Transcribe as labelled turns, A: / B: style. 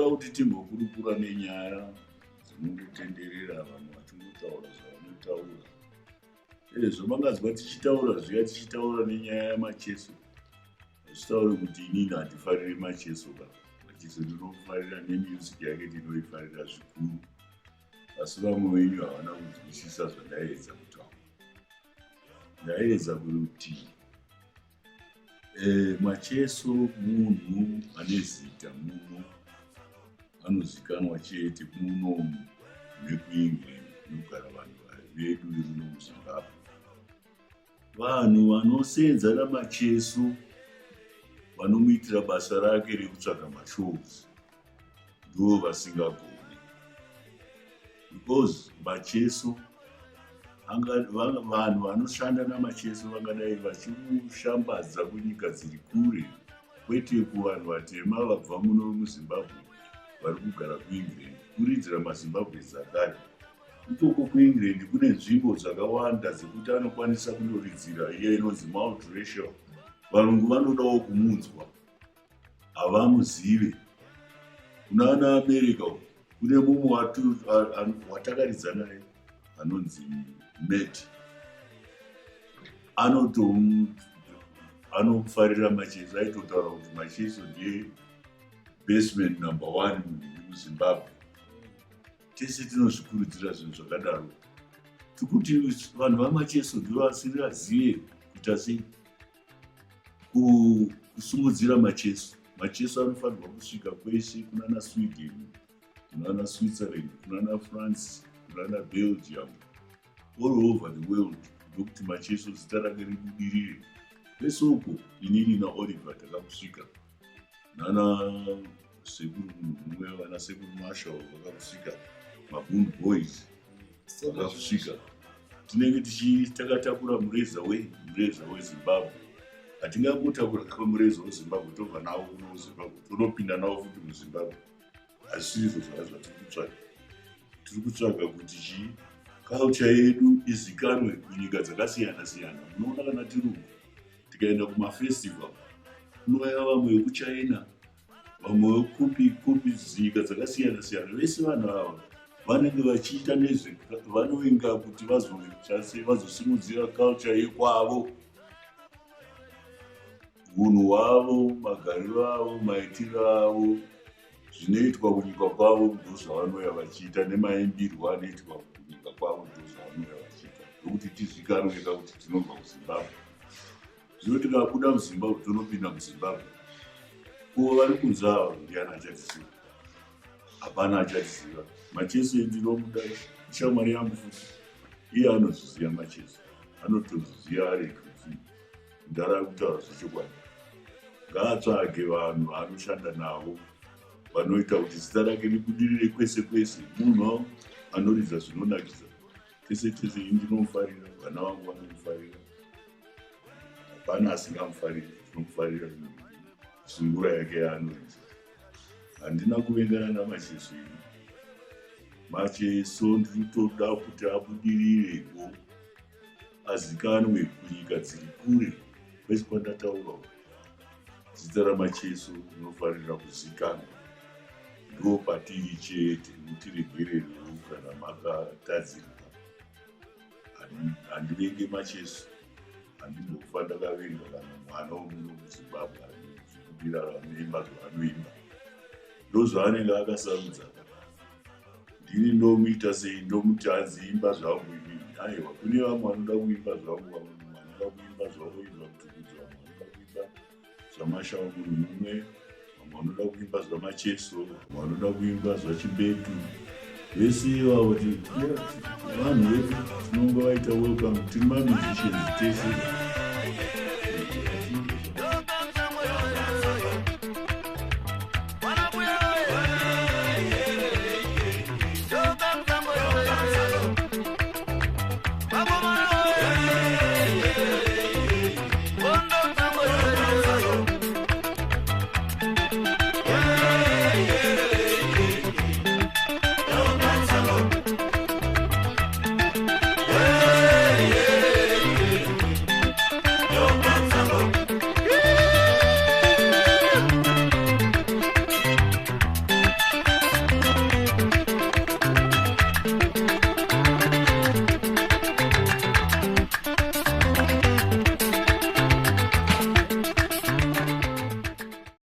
A: Ndoda kuti timbokurukura nenyaya dzinongotenderera, vanhu vachingotaura zvavanotaura. Zvamanganzwa tichitaura zviya, tichitaura nenyaya yaMacheso, hazvitauri kuti inini handifariri Macheso ka. Macheso ndinomufarira, nemusic yake ndinoifarira zvikuru, asi vamwe venyu havana kunzwisisa zvandaiedza kutaura. Ndaiedza kuti Macheso munhu ane zita muno, anozikanwa chete muno nekuEngland kunogara vanhu vedu vemuno muZimbabwe. Vanhu vanosenza naMacheso, vanomuitira basa rake rekutsvaga mashows, ndo vasingagoni, because Macheso, vanhu vanoshanda naMacheso vangadai vachimushambadza kunyika dziri kure, kwete kuvanhu vatema vabva muno muZimbabwe vari kugara kuEngland, kuridzira maZimbabwe akare ikoko. KuEngland kune nzvimbo dzakawanda dzekuti anokwanisa kundoridzira, iya inonzi multiracial. Varungu vanodawo kumunzwa, havamuzive. Kuna ana America kune mumwe watakaridza naye anonzi Mat, anoto anofarira Macheso. Aitotaura kuti Macheso ndiye bassman number one muZimbabwe. Tese tinozvikurudzira zvinhu zvakadaro. Tikuti vanhu vaMacheso ndivo vasingazive kuita sei kusumudzira Macheso. Macheso anofanirwa kusvika kwese, kunana Sweden, kunana Switzerland, kunana France, kunana Belgium, all over the world, ndokuti Macheso zita rake ribudirire kwese uko. Inini naOliver takakusvika, nana sekuru munhu mumwe, vana sekuru Marshall vakakusvika, maBoon Boys vakakusvika. Tinenge takatakura mureza wemureza weZimbabwe. Hatingangotakura kapa mureza weZimbabwe tobva nawo kuno kuZimbabwe, tonopinda nawo futi muZimbabwe. Hazvisizvo zvaa zvatiri kutsvaga. Tiri kutsvaga kuti chii? Culture yedu izikanwe kunyika dzakasiyana siyana. Munoona kana tiri uku, tikaenda kumafestival, kunouya vamwe vekuChina, vamwe vekupi kupi, nyika dzakasiyana siyana. Vese vanhu ava vanenge vachiita nezve vanoinga kuti vazoita vazosimudzira culture yekwavo, unhu hwavo, magariro avo, maitiro avo, zvinoitwa kunyika kwavo ndozvavanouya vachiita, nemaimbirwo anoitwa kunyika kwavo ndozvavanouya vachiita, nokuti tizikanwe ka kuti tinobva kuZimbabwe. Zvino tikabuda muZimbabwe, tonopinda muZimbabwe, kuvo vari kunze ava ndiani achatiziva? Hapana achatiziva. Macheso ndinomuda, shamwari yangu futi. Iye anozviziva, Macheso anotozviziva ari kuti ndara kutaura zvechokwadi. Ngaatsvage vanhu vaanoshanda navo vanoita kuti zita rake ribudirire kwese kwese. Munhu anoridza zvinonakidza tese tese. Ndinomufarira, vana vangu vanomufarira, hapana asingamufariri. Tinomufarira sungura yake yaanoridza. Handina kuvengana naMacheso ini. Macheso ndinotoda kuti abudirirewo, azikanwe kunyika dziri kure kwese kwandataurawo. Zita raMacheso rinofanira kuzikanwa. Ndo patiri chete. Mutiregererewo kana makatadzirwa. Handivenge Macheso, handimbofa ndakavenga kana mwana womuno muZimbabwe anozvibudira, anoimba zvaanoimba, ndo zvaanenge akasarudza. Ndini ndomuita sei, ndomuti hanzi imba zvangu inini? Aiwa, kune vamwe vanoda kuimba zvangu, vamwe vanoda kuimba zvavo, imba Mtukudzi, vamwe vanoda kuimba zvaMashau munhu mumwe, vamwe vanoda kuimba zvaMacheso, vamwe vanoda kuimba zvaChimbetu. Vese ivavo vanhu vedu, tinonga vaita welcome. Tiri mamusicians tese.